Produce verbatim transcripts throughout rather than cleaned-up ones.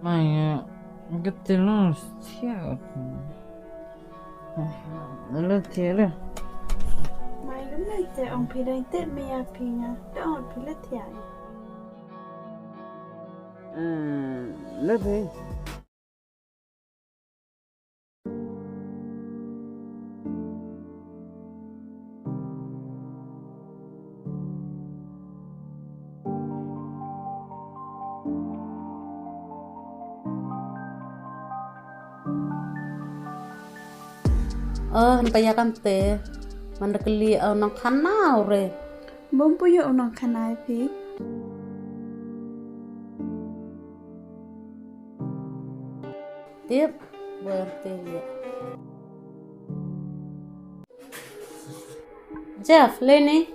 Mai, ka te lo sia. Lo te lo. Mai, ka mai te ong phi dai te me ya phi nga. Te ong phi lo te ya. Lo te. Oh, npa ya kamte. Man da kylli o nongkhana u re. Bom pu yoh u nongkhana i phi. Tip, berhati ya. Jeff, Leni.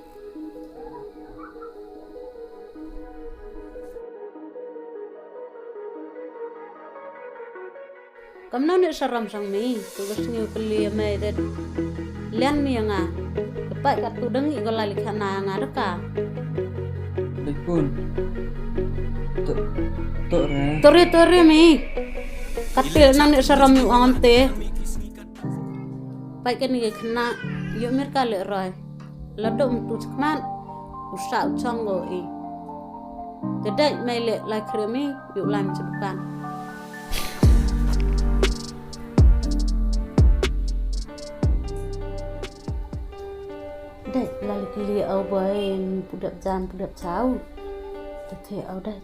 Kamno ne saram sang mi, tu ka sngi u peli ya me de. Lian mi ya nga. Ka pait ka tu dang i ka lai li khana nga da ka. Lipun. To, to re. To re, to re mi. Katil nang ne saram mi u angam te. Pait kani ka khynnah, yoh mir ka le roi. La dom tu chakmat, u sa u chong go i. Te dai mai le lai khrem i, yoh lai mi cha dukan. Dai, lai kli au bai, pudap jan, pudap chau. Te te au dai.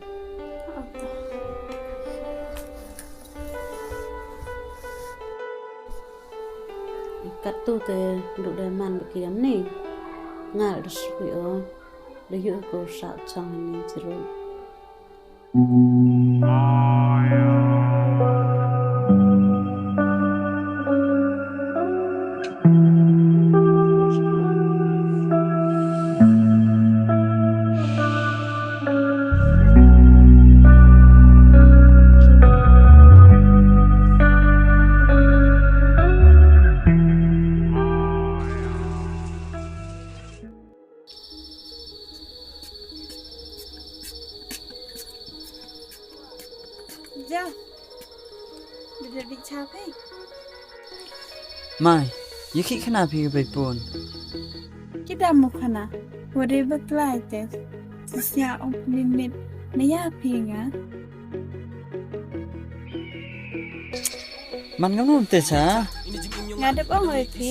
Katu te du dai man ba ki am ni. Ngal da sui o. Da yu ko sa chang ni chiru. Ja. Dede di cha phi. Mai, ya ki khana phi ka bai pun. Ki dam mo khana. Wade bakla te. Sisia ong phi mit. Maya phi nga. Man ngam num te cha. Nga dep ong oi phi.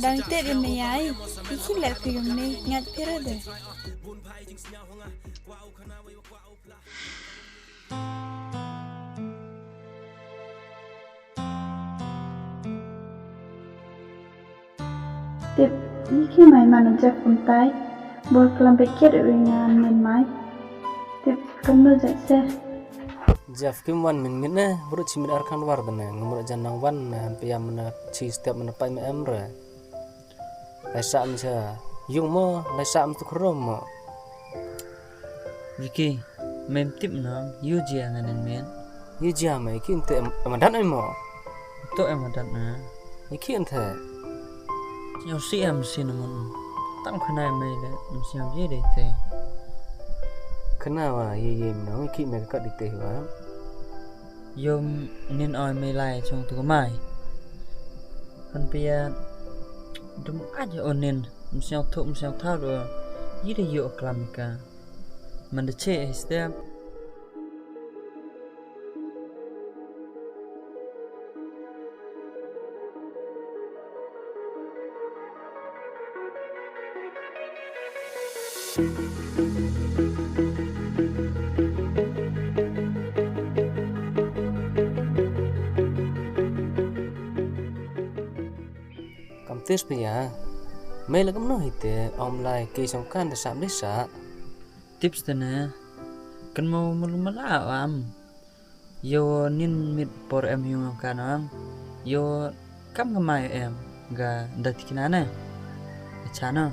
Dang te de maya i. I khile phi ngam ni. Ngat phi ra de. Tip, i ki mai man u Jeff kumtai, bor klam peket u nga men mai. Tip, kamno jai se. Jeff kim wan min min ne, bru chi min ar khan war dane, ngam ru jan nang wan ne, han pia mana chi step mana pai ma em re. Lai sa am cha, yung mo, lai sa am tu khrom mo. Vicky, mem tip nang, yu jia nga nen men. Yu jia me, ki ente em, em adat em mo. To em adat na. Vicky ente. Yo si em si na mon. Tang khana me le, em si em ye de te. Khana wa, ye ye mo, Vicky me ka di te wa. Yom nin oi me lai chong tu mai. Han pia dum aja o nin, msiang thu, msiang tha do. Yi de yo klam ka. Man de che step. Kam tis pia, me la kamno hi te, om lai ke song kan da sam de sa. Tips te ne, kan mo mul mala am. Yo nin mit por em yung am kanang. Yo kam ka mai em ga da tikna ne. Chana.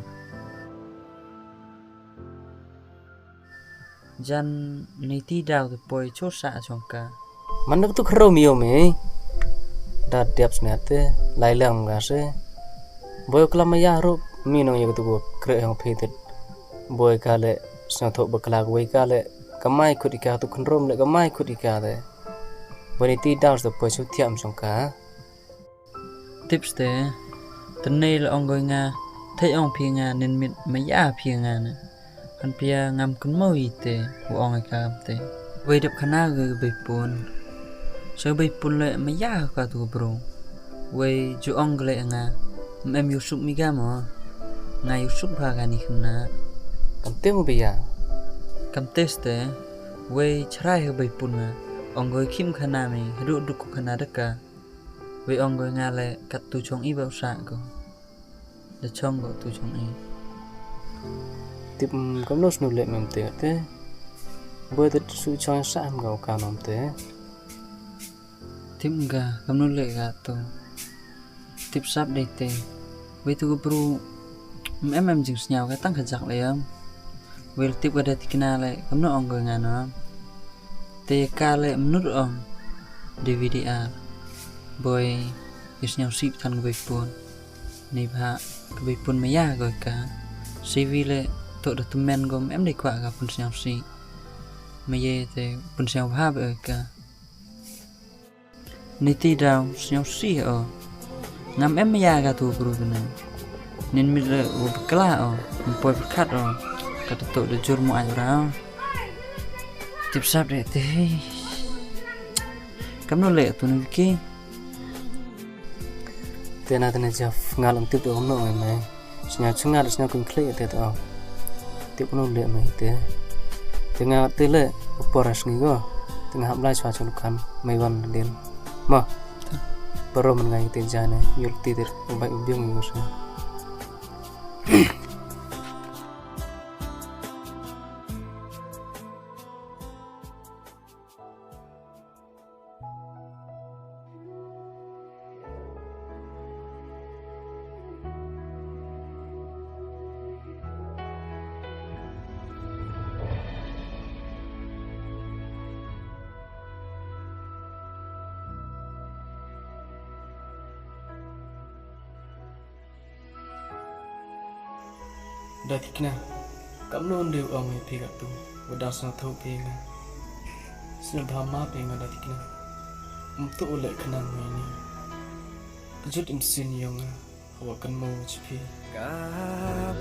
Jan ni ti daw te poi cho sa chong ka. Man nak tu khrom yo me. Da diap sne te, lai lang ga se. Boi klam ya rup, mi nong ya tu ko kre hong phi te. Boi ka le, sna thok bakla ko boi ka le. Kamai khut i ka tu khrom le, kamai khut i ka te. Wei niti daw da poi su thiam song ka. Tips te, tynne la ong ko i nga, thei ong phi nga, nin mit maya phi nga na. Han pia ngam kun mo i te, u ong i ka kam te. Wei dep khana ka ka bei pun. Sa ka bei pun le maya ka tu ka bru. Wei ju ong ka le nga, "Em yu sup mi ka mo. Nga yu sup ha ka ni khna." Kam te mo bia. Kam te ste, wei chrai ka bei pun nga. Ong ko i khim khana mi, hadu duk ko khana da ka. Wei ong ko nga le kat tu chong i ba u sa ko. Da chong ko tu chong i. Tip, mm, kam no snu le mem te te. Boi te su chong sa em ka u ka nom te. Tip nga, kam no le ka tu. Tip sap de te. Wei tu ko bru, mm, em em jing sniaw ka tang ka jak le yam. Wei tip ka da tikna le, kam no ong ko nga no. Te ka le mnut ong D V D R. Boi, i sniaw sip than ka bei pun. Ni bha ka bei pun maya ko ka. C V le to da tumen ko em de kwa ka pun sniaw si. Maya te pun sniaw bha ba ka. Niti daw sniaw si o. Ngam em maya ka tu bru kena. Nin mit le u bakla o, nin poi berkat o. Ka tu to da jur mo ai ra o. Tip sap de te. Kam no le tu ni ki. Te na te na jaf ngal ang tip de ong no ai mai. Sñiaw chunga da sñiaw kun khlei te to. Tip no le mai te. Te nga te le, por as ngi go. Te nga hap lai chwa chun kan, mai wan den. Ma. Paro man ngai te jane, yul ti der, bai u biung ngi go sa. Datikna, kam no nde u ong i phi ka tu, wa da sñiaw thaw phi nga. Sñiaw bha ma phi nga Datikna. Um tu u le khnang nga ni. Jut im sin yong nga, wa kan mo chi phi. Ka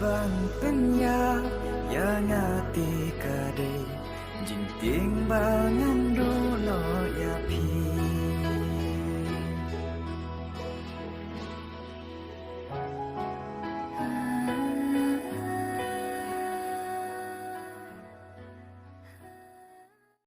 ban pynya, ya nga ti ka de, jingtieng ba ngan du lo ya phi.